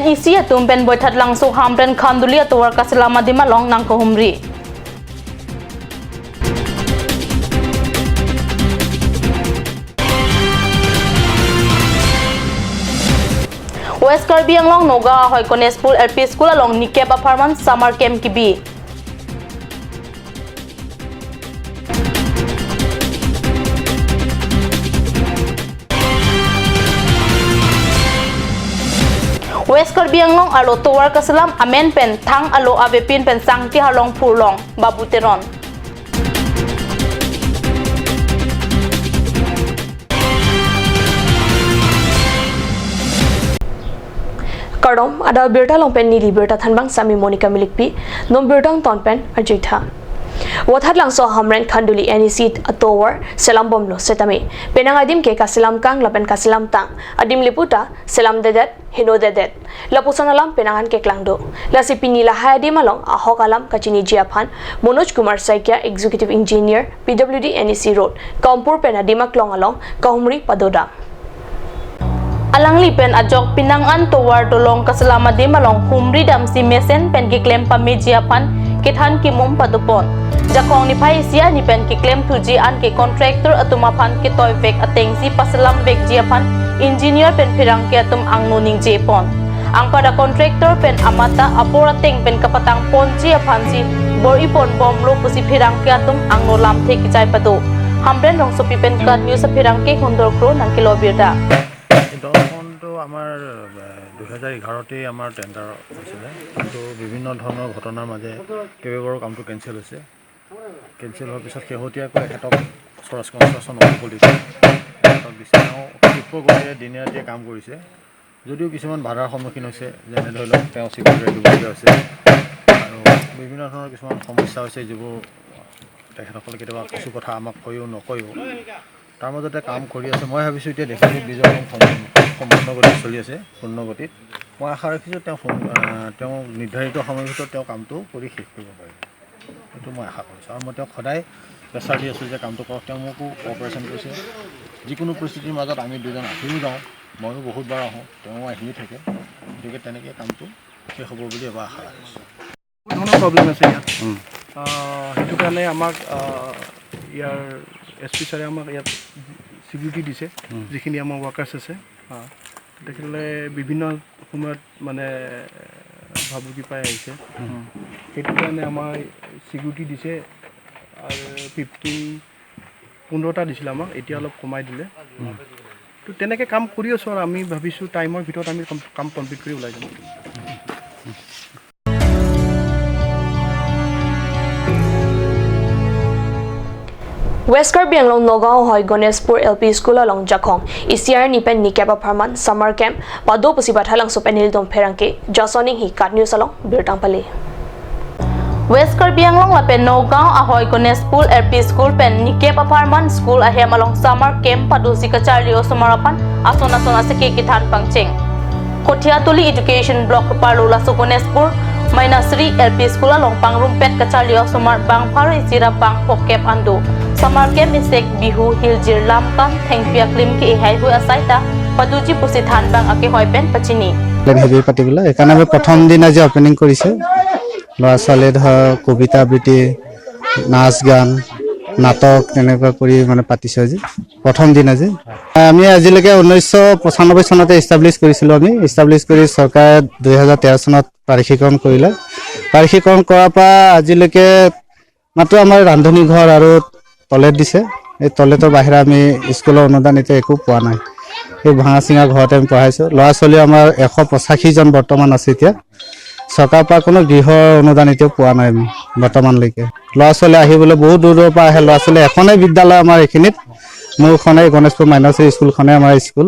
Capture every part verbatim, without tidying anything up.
Isi atum pen Boithalangso Hamren Khanduli atovar kaselam adim along nangkehumri. West Karbi Anglong Nagaon ahoi Goneshpur L P School along nikep apharman summer camp kebi. West Karbi Anglong arlo tovar kaselam amen pen thang alo avepin pen sangti arlong phurlong Babu Teron. Kardom, adap abirta along pen neli birta thanbang sami Monica Milikpi, non birta angton pen arjuitha. Boithalangso Hamren Khanduli N E C atovar selambomlo setame penang adim ke kaselam kang lapen kaselam tang, adim liputa selamdedet, henodedet. Lapuson alam penang an keklang do. Lasi pini lahai adim along ahok alam kachiniji aphan Manoj Kumar Saikia, Executive Engineer, P W D N E C Road, Kampur pen adim aklong along kahumri padodam. Alangli pen ajok penang an tovar dolong kaselam adim along humri damsi mesen pen keklem pameji aphan kethan kimum padopon. Jakong niphai isi arni pen keklem thuji an ke contractor atum aphan ketoivek atengsi paselamvekji aphan engineer pen pherangke atum angno ningjepon. Anparta contractor pen amata apor ateng pen kapatangponji aphansi bor-iponbomlo pusi pherangke atum angno lamthe kechai pado. Hamren Rongsopi pen KAT News apherangke Hundor Kro nangkelo birta. এই দলংখনটো আমাৰ, এ, দুহেজাৰ এঘাৰতেই আমাৰ টেণ্ডাৰ হৈছিলে, কিন্তু বিভিন্ন ধৰণৰ ঘটনাৰ মাজে কেইবাবাৰো কামটো কেঞ্চেল হৈছে। কেঞ্চেল হোৱাৰ পিছত শেহতীয়াকৈ এখেতক স্বৰাজ কনষ্ট্ৰাকশ্যন ঔদ্যোগিক এখেতক দিছে। তেওঁ তীব্ৰ গতিৰে দিনে ৰাতিয়ে কাম কৰিছে, যদিও কিছুমান বাধাৰ সন্মুখীন হৈছে, যেনে ধৰি লওক তেওঁ চিকিউৰিটি দিবলগীয়া হৈছে আৰু বিভিন্ন ধৰণৰ কিছুমান সমস্যা হৈছে, যিবোৰ তেখেতসকলে কেতিয়াবা কিছু কথা আমাক কয়ো নকয়ো। তাৰ মাজতে কাম কৰি আছে। মই ভাবিছোঁ এতিয়া দেশলৈ বিজয় সম্পূৰ্ণ, সম্পূৰ্ণ গতিত চলি আছে, পূৰ্ণ গতিত। মই আশা ৰাখিছোঁ তেওঁ সম-, আহ, তেওঁ নিৰ্ধাৰিত সময়ৰ ভিতৰত তেওঁ কামটো কৰি শেষ কৰিব পাৰিব। এইটো মই আশা কৰিছোঁ। আৰু মই তেওঁক সদায় প্ৰেছাৰ দি আছোঁ যে কামটো কৰক। তেওঁ মোকো কঅপাৰেশ্যন কৰিছে। যিকোনো পৰিস্থিতিৰ মাজত আমি দুজন আহিও যাওঁ, ময়ো বহুতবাৰ আহোঁ, তেওঁ আহিয়ে থাকে। গতিকে তেনেকৈ কামটো শেষ হ'ব বুলি এবাৰ আশা ৰাখিছোঁ। বহুত ধৰণৰ প্ৰব্লেম আছে ইয়াত। উম। আহ, সেইটো কাৰণে আমাক, আহ, ইয়াৰ এছ পি ছাৰে আমাক ইয়াত চিকিউৰিটি দিছে, উম। যিখিনি আমাৰ ৱৰ্কাৰ্ছ আছে। আহ, তেখেতসকলে বিভিন্ন সময়ত মানে ভাবুকি পাই আহিছে। উম। সেইটো কাৰণে আমাৰ চিকিউৰিটি দিছে আৰু ফিফটিন, পোন্ধৰটা দিছিলে আমাক, এতিয়া অলপ কমাই দিলে। উম। তো তেনেকৈ কাম কৰি আছোঁ আৰু আমি ভাবিছোঁ টাইমৰ ভিতৰত আমি কাম, কাম কমপ্লিট কৰি ওলাই যাম। West Karbi Anglong Nagaon ahoi Goneshpur L P School along jakong isi arni pen nikep apharman summer camp pado pusi Boithalangso pen nelitum pherangke Jason Inghi KAT News along birta pale. West Karbi Anglong lapen Nagaon ahoi Goneshpur L P School pen nikep apharman school ahem along summer camp padosi kacharli osomar aphan ason ason aseke kethan pangcheng. Kothiatuli Education Block keparlo laso Goneshpur Mainasri L P School along pangrumpet kacharli osomar bang pharo isi ra bang phokep an do. Summer camp isek Bihu, Hiljir, Lamkam, Thengpi aklim ke-e haihui asai ta padoji pusi thanbang akehoi pen pachini. প্লেন heavy পাতিবলৈ, সেইকাৰণে আমি প্ৰথম দিনা যে অপেনিং কৰিছোঁ, ল'ৰা ছোৱালীয়ে ধৰ কবিতা আবৃত্তি, নাচ গান, নাটক তেনেকুৱা কৰি মানে পাতিছোঁ আজি, প্ৰথম দিন আজি। আমি আজিলৈকে ঊনৈছশ পঁচানব্বৈ চনতে এষ্টাব্লিছ কৰিছিলোঁ। আমি এষ্টাব্লিছ কৰি চৰকাৰে দুহেজাৰ তেৰ চনত বাৰ্ষিকীকৰণ কৰিলে। বাৰ্ষিকীকৰণ কৰাৰ পৰা আজিলৈকে মাত্ৰ আমাৰ ৰান্ধনী ঘৰ আৰু টয়লেট দিছে। এই টয়লেটৰ বাহিৰে আমি স্কুলৰ অনুদান এতিয়া একো পোৱা নাই। এই ভাঙা চিঙা ঘৰতে আমি পঢ়াইছোঁ। ল'ৰা ছোৱালী আমাৰ এশ পঁচাশীজন বৰ্তমান আছে এতিয়া। চৰকাৰৰ পৰা কোনো গৃহৰ অনুদান এতিয়াও পোৱা নাই আমি বৰ্তমানলৈকে। ল'ৰা ছোৱালী আহিবলৈ বহুত দূৰ দূৰৰ পৰা আহে। ল'ৰা ছোৱালী এখনেই বিদ্যালয় আমাৰ এইখিনিত, মোৰখনেই গণেশপুৰ মাইনছৰী স্কুলখনেই আমাৰ স্কুল।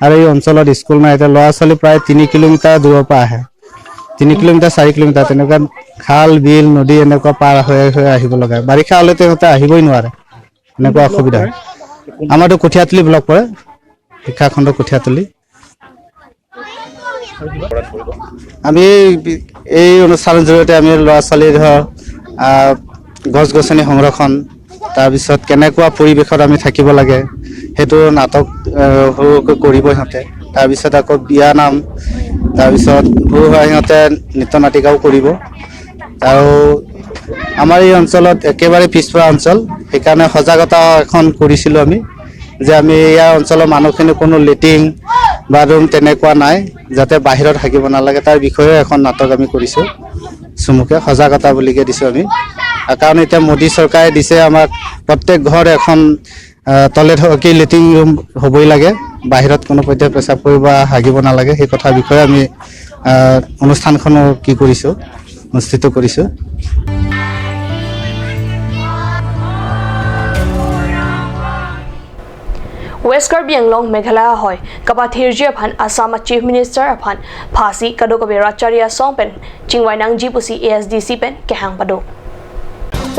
আৰু এই অঞ্চলত স্কুল নাই। এতিয়া ল'ৰা ছোৱালী প্ৰায় তিনি কিলোমিটাৰ দূৰৰ পৰা আহে, তিনি কিলোমিটাৰ, চাৰি কিলোমিটাৰ, তেনেকুৱা খাল, বিল, নদী এনেকুৱা পাৰ হৈ হৈ আহিব লগা হয়। বাৰিষা হ'লে সিহঁতে আহিবই নোৱাৰে, এনেকুৱা অসুবিধা হয়। আমাৰতো কঠীয়াতলী ব্লক পৰে, শিক্ষাখণ্ড কঠীয়াতলী। আমি এই অনুষ্ঠানৰ জৰিয়তে আমি ল'ৰা ছোৱালী ধৰ, আহ, গছ গছনি সংৰক্ষণ, তাৰপিছত কেনেকুৱা পৰিৱেশত আমি থাকিব লাগে, সেইটো নাটক, আহ, সৰুকৈ কৰিব সিহঁতে। তাৰপিছত আকৌ বিয়া নাম, তাৰপিছত সৌ হয় সিহঁতে নৃত্য নাটিকাও কৰিব। আৰু আমাৰ এই অঞ্চলত একেবাৰে পিছপৰা অঞ্চল, সেইকাৰণে সজাগতা এখন কৰিছিলোঁ আমি যে আমি ইয়াৰ অঞ্চলৰ মানুহখিনি কোনো লেট্ৰিন, বাথৰুম তেনেকুৱা নাই, যাতে বাহিৰত হাগিব নালাগে, তাৰ বিষয়েও এখন নাটক আমি কৰিছোঁ। চুমুকে সজাগতা বুলিকে দিছোঁ আমি। আৰু কাৰণ এতিয়া মোদী চৰকাৰে দিছে আমাক প্ৰত্যেক ঘৰ এখন, আহ, টয়লেট হ-, কি লেট্ৰিন ৰুম হ'বই লাগে, বাহিৰত কোনো পধ্যে পেচাব কৰিব বা হাগিব নালাগে, সেই কথাৰ বিষয়ে আমি, আহ, অনুষ্ঠানখনো কি কৰিছোঁ, অনুষ্ঠিত কৰিছোঁ। West Karbi Anglong Meghalaya ahoi kapathirji aphan Assam a Chief Minister aphan phasi kadokave rachari asong pen chingvai nangji pusi A S D C pen kehang pado.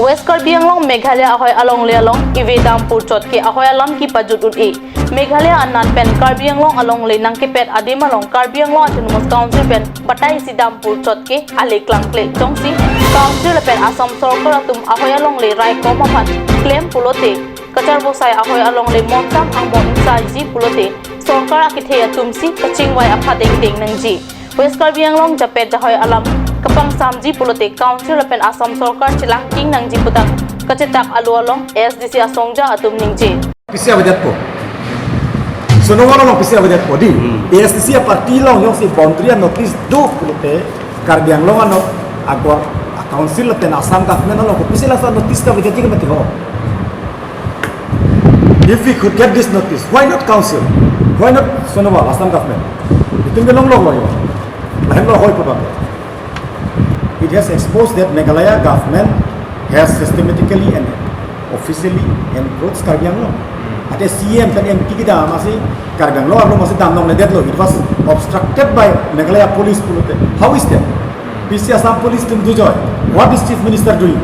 West Karbi Anglong Meghalaya ahoi alongle along ive dampur chot ke ahoi alam kepajut un-e. Meghalaya anat pen Karbi Anglong alongle nangkepet adim along Karbi Anglong Autonomous Council pen batai isi dampur chot ke ale klangkle jongsi Council pen Assam Sorkar atum ahoi alongle raikom aphan klem pulote kachar bosai ahoi alongle monsam angmon ingsaiji pulote sorkar akethe atumsi kachingvai apha dengdeng nangji. West Karbi Anglong japet jahoi alam kapangsamji pulote Council lapen Assam Sorkar chelangking nangji putang kachetak alo along A S D C asongja atum ningje. Pisi avedetpo. Sonowal along pisi avedetpo di. Hmm. A S D C a party along jongsi boundary a notice do pulote Karbi Anglong ano agor a Council lapen Assam government along kopisi laso notice kavedetji ke mati ho. If we could get this notice, why not Council? Why not Sonowal, Assam government? Itum ke longlok lo yo. Lahenlo hoi pabang. It has exposed that Meghalaya government has systematically and officially encroached Karbi Anglong. Ante C M pen M P kedam amatsi Karbi Anglong arlo amatsi dam longle detlo. It was obstructed by Meghalaya police pulote. How is that? Pisi Assam police atum do joy. What is Chief Minister doing?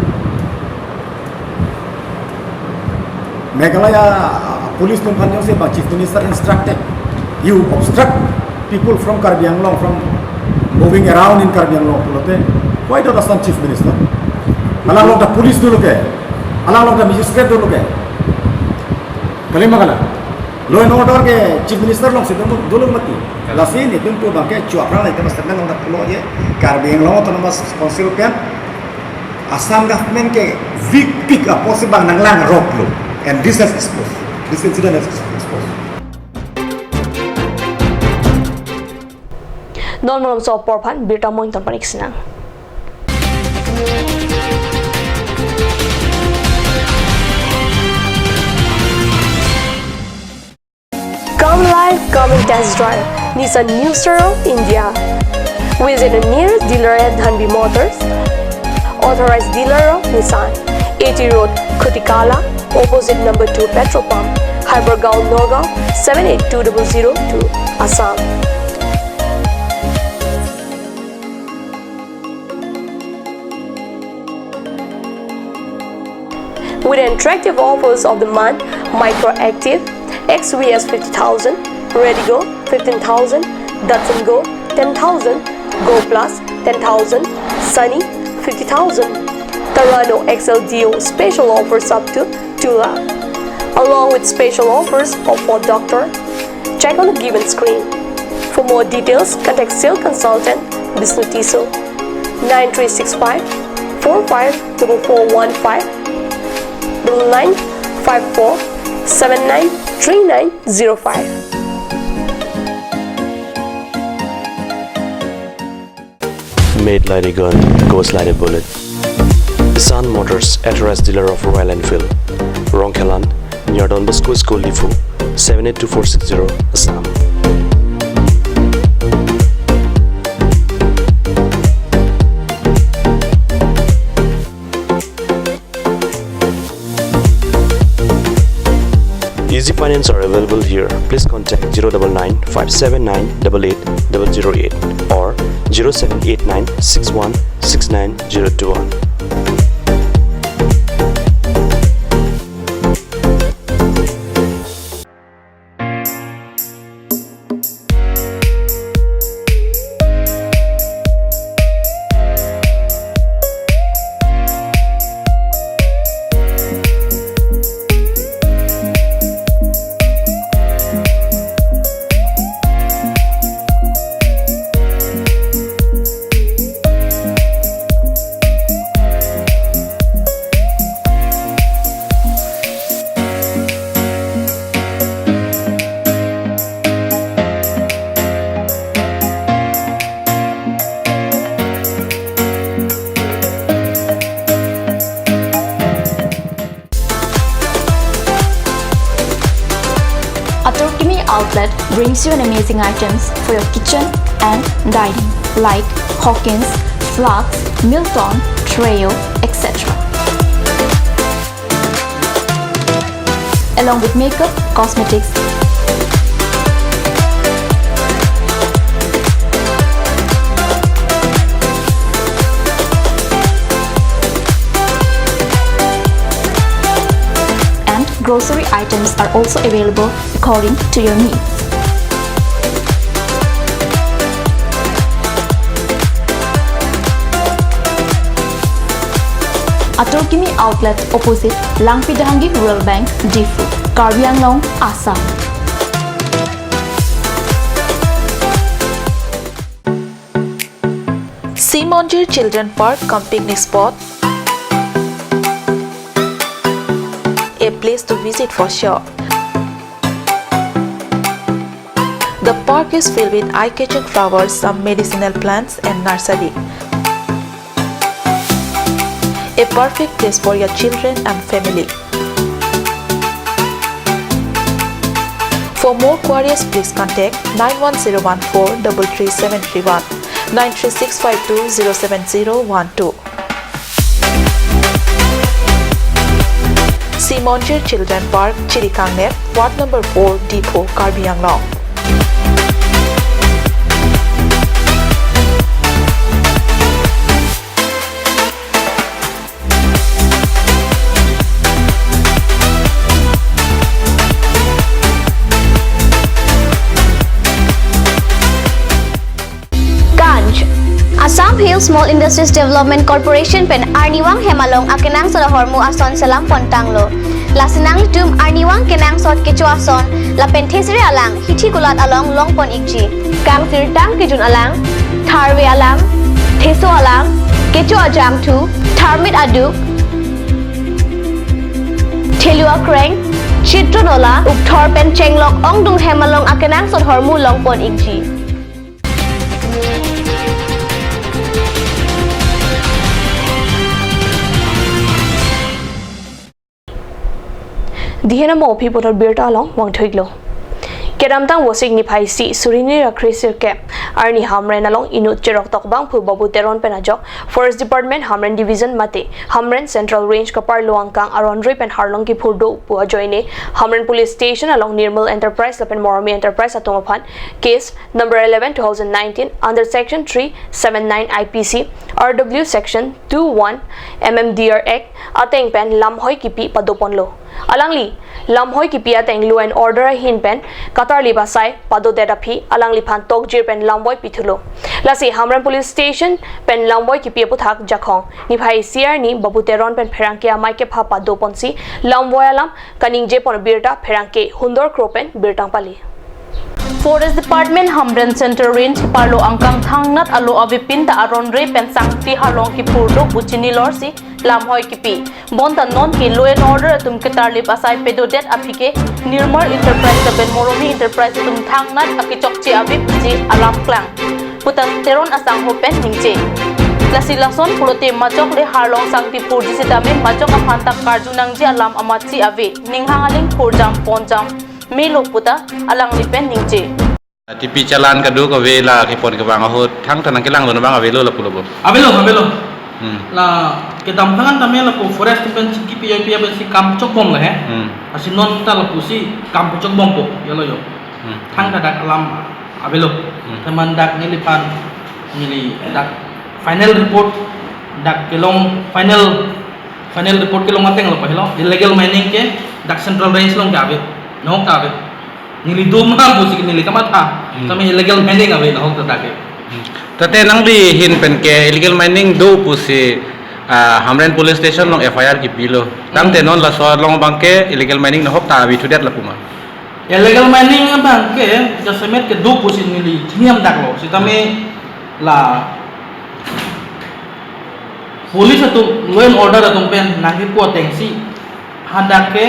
Meghalaya, uh, police atum aphan jongsi bang Chief Minister instructed, "You obstruct people from Karbi Anglong from moving around in Karbi Anglong," pulote, why don't Assam Chief Minister? Alanglok ta police dolo ke, alanglok ta magistrate dolo ke. Kali ma kali? Law and order ke Chief Minister alongsi dolo, dolo mati. Lasi netum pu bang ke chuap rang lai ta mas temen along ta pulo ye, Karbi Anglong Autonomous Council pen Assam government ke weak pik apotsi bang nanglang roklo. And this has exposed. This incident has exposed. Non malom so apor aphan birta moin ton panik sinang. Come live, come and test drive Nissan New Star of India. Visit the nearest dealer at Dhanvi Motors, authorized dealer of Nissan, A T Road, Khutikala, opposite number two petrol pump, Hypergaon, Nagaon, seven eight two double zero two, Assam. With attractive offers of the month, Micra Active, X V S fifty thousand, Redigo fifteen thousand, Datsun Go ten thousand, Go Plus ten thousand, Sunny fifty thousand, Terrano X L D O special offers up to two lakh, along with special offers of Ford Doctor. Check on the given screen. For more details, contact sales consultant Bisnu Tisso, nine three six five four five double four one five, double nine five four seven nine three nine zero five. Made like a gun, goes like a bullet. Sun Motors, authorized dealer of Royal Enfield. Rongkhelan, near Don Bosco School, Diphu, seven eight two four six zero, Assam. Easy finance are available here. Please contact zero double nine five seven nine double eight double zero eight or zero seven eight nine six one six nine zero two one. Outlet brings you an amazing items for your kitchen and dining, like Hawkins, flasks, Milton, Treo, et cetera. Along with makeup, cosmetics, and grocery items are also available according to your needs. Atur Kimi Outlet, opposite Langpidhangi Rural Bank, Diphu, Karbi Anglong, Assam. Simonjir Children Park cum picnic spot, a place to visit for sure. The park is filled with eye-catching flowers, some medicinal plants and nursery. A perfect place for your children and family. For more queries, please contact nine one zero one four double three seven three one, nine three six five two zero seven zero one two. Simonjir Children Park, Chirikangner, Ward number four, Diphu, Karbi Anglong. Ganj. Assam Hill Small Industries Development Corporation pen arnivang hem along akenangsot ahormu ason selam pontanglo. Lasi nanglitum arnivang kenangsot kecho ason lapen thesere alang hithi kulat along longpon ikji. Kangsirtang kejun alang, tharve alam, theso alam, kecho ajangthu, tharmit aduk, thelu akreng, chitron ola, ukthor pen chenglok ongdung hem along akenangsot ahormu longpon ikji. Dihen amo aphi puthot birta along vangthuiklo. Kedamtang Vosik niphai isi suri hini ra kre sirkep arni Hamren along inut cherok tokbang phu Babu Teron pen ajok Forest Department Hamren Division mate Hamren Central Range kaparlo angkang aron-re pen harlong kiphur do pu ajoine Hamren Police Station along Nirmal Enterprise lapen Moromi Enterprise atum aphan case number eleven two thousand nineteen under section three seven nine I P C, R W section two one M M D R Act ateng pen lamhoi kipi padoponlo. Alangli lamhoi kipi ateng law and order ahin pen katarlip asai padodet aphi alangliphan tokjir pen lamvoi pithulo. Lasi Hamren Police Station pen lamvoi kipi aputhak Jakhong niphai isi arni Babu Teron pen pherangke amei kepha padoponsi lamvoi alam kaningjepon birta pherangke Hundor Kro pen birta pali. Forest Department Hamren Central Range parlo angkang thangnat alo avepin ta aron-re pen sangti harlong kiphur do pu chinilorsi lamhoi kipi. Bonta nonke law and order atum ketarlip asai pedodet aphi ke Nirmal Enterprise lapen Moromi Enterprise atum thangnat akechokche ave pusi alam klang puta Teron asangho pen ningje. Lasi lason pulote majok le harlong sangti phurji sitame majok aphan ta karju nangji alam amatsi ave. Ninghang aling phurjam ponjam melo puta alangli pen ningje. T P challan kadokave la kepon kevang ahut thangta nangkelangdun abang avelo lapulo bo? Avelo, avelo. Hmm. La kedamtang an tame lapu forest pen chiki pi pi pen si kam chokbom le he. Hmm. Lasi non ta lapusi kam chokbompo, yalo yo. Hmm. Thangta dak alam avelo. Hmm. Teman dak neliphan neli dak final report dak kelong final final report kelong ateng lo pahelo illegal mining ke dak Central Range along ke ave. Nahok ta ave. Neli dum ha pusi neli kamatha. Hmm. Tame illegal mining ave nahok ta dak ke. Hmm. Tate nangli ahin pen ke illegal mining do pusi, ah, Hamren Police Station along F I R kipilo. Tangte Hmm. non laso along abang ke illegal mining nahok ta ave thudet lapu ma? Illegal mining abang ke jasemet ke do pusi neli niam dak lo. Sitame la police atum law and order atum pen nangkepu atengsi hadak ke,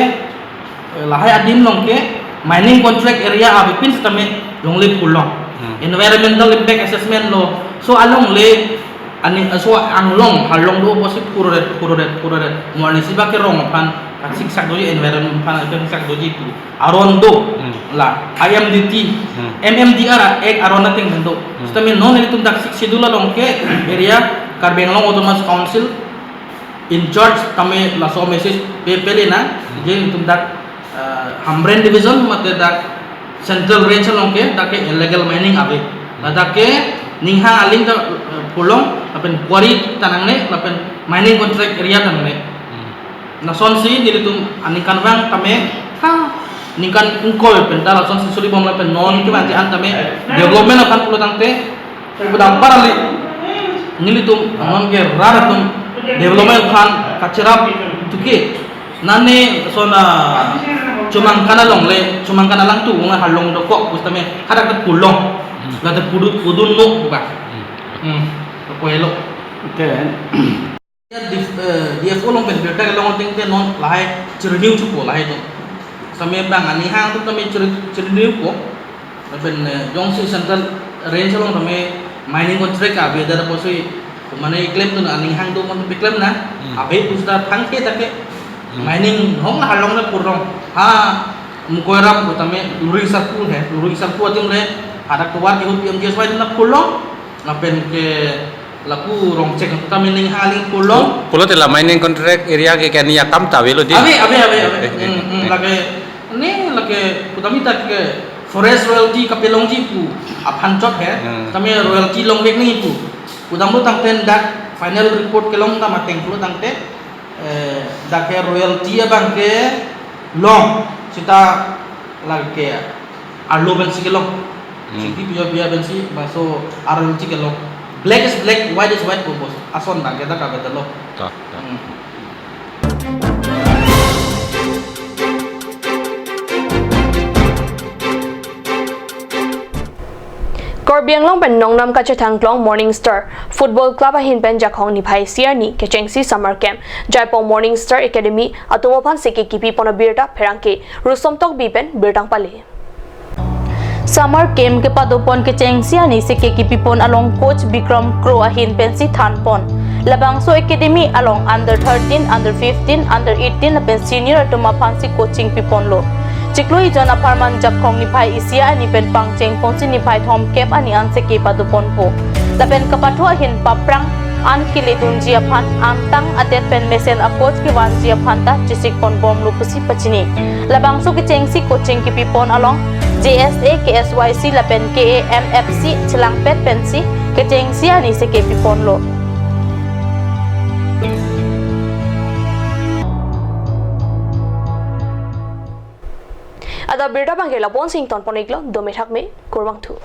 eh, lahai adim along ke mining contract area avepin sitame longle phurlong. Hmm. Environmental impact assessment lo. So alongle ani so anglong harlong do pusi phurodet phurodet phurodet. Mo arnisi ba kerong aphan kasiksak doji environment aphan kasiksak doji pu aron do. Hmm. la I M D T, Hmm. M M D R Act aron ateng pen do. Hmm. Sitame non ilitum dak Sixth Schedule along ke area Karbi Anglong Autonomous Council in charge tame laso message pe pele na, Hmm. je ilitum dak, eh, Hamren Division mate dak Central Range along ke dak ke illegal mining ave. Ladak ke ninghang aling ta, eh, pulong, lapen quarry ta nangne, lapen mining contract area ta nangne. Hmm. Lasonsi nelitum aningkanvang tame, ha, ningkan ingkoi pen ta lasonsi suri bom lapen non kevanji an tame development aphan pulo tangte, pudam parali nelitum non ke rat atum development aphan kacherap tuke nane sona chumangkan along le, chumangkan alangtum ong halong dokok pu tame hadak ta pulong, Hmm. lata pudu pudun no ba. Hmm. Hmm. Ko elo. Okay. Ya, D F, eh, D F O along pen birta kelong ateng te non lahai chirenew chupo lahai atum. Sitame bang aninghang atum tame chire-, chirenew po. Lapen, eh, jongsi Central Range along tame mining contract ave dak apotsi mane claim atum aninghang atum atum pe claim na. Hmm. Ave pu seta thangke dak ke Hmm. mining hong na halong na pulong. Ha, Mukoiram pu tame Luri Sarku he, Luri Sarku adim le hadak tovar ke hu P M G S Y na pulong. Lapen ke lapu Rongchek tame ninghang aling pulong. Pulote la mining contract area ke kani akam ta avelo di. Ave, ave, ave, ave. Eh, eh, Hmm, hmm, eh. Lake, ne, lake, putami ta ke forest royalty kapelongji pu aphan chot he. Hmm. Tame royalty longvek nangji pu. Pudam lo tangte dak final report kelong tame ateng pulo tangte, eh, dak ke royalty abang ke long. Seta lake arlo pensi kelong. Hmm. Siti pia pia pensi, bangso arlo pensi kelong. Black is black, white is white, bos. Ason dak ke dak kabe lo. Ta, ta. Hmm. Karbi Anglong pen nongnam kachethangklong Morning Star Football Club ahin pen Jakhong niphai isi arni kechengsi summer camp Jaipong Morning Star Academy atum aphan seke kipipon abirta pherangke Rusom Tokbi pen birta pale. Summer camp kepadopon kechengsi arni seke kipipon along coach Bikram Kro ahin pensi thanpon. Labangso academy along under thirteen, under fifteen, under eighteen lapen senior atum aphansi coaching piponlo. Chiklo ijon apharman Jakhong niphai isi arni pen pangchengponsi niphai thomkep arni an seke padoponpo. Lapen kapathu ahin paphrang an keledunji aphan angtang adet pen mesen a-coach kevanji aphan ta chesikpon bomlo pusi pachini. Labangso kechengsi coaching kipipon along J S A, K S Y C lapen K A M F C chelangpet pensi kechengsi arni seke piponlo. Adap birta abangke lapu-an si ingtonpon-iklo, dome thakme, kurvangthu.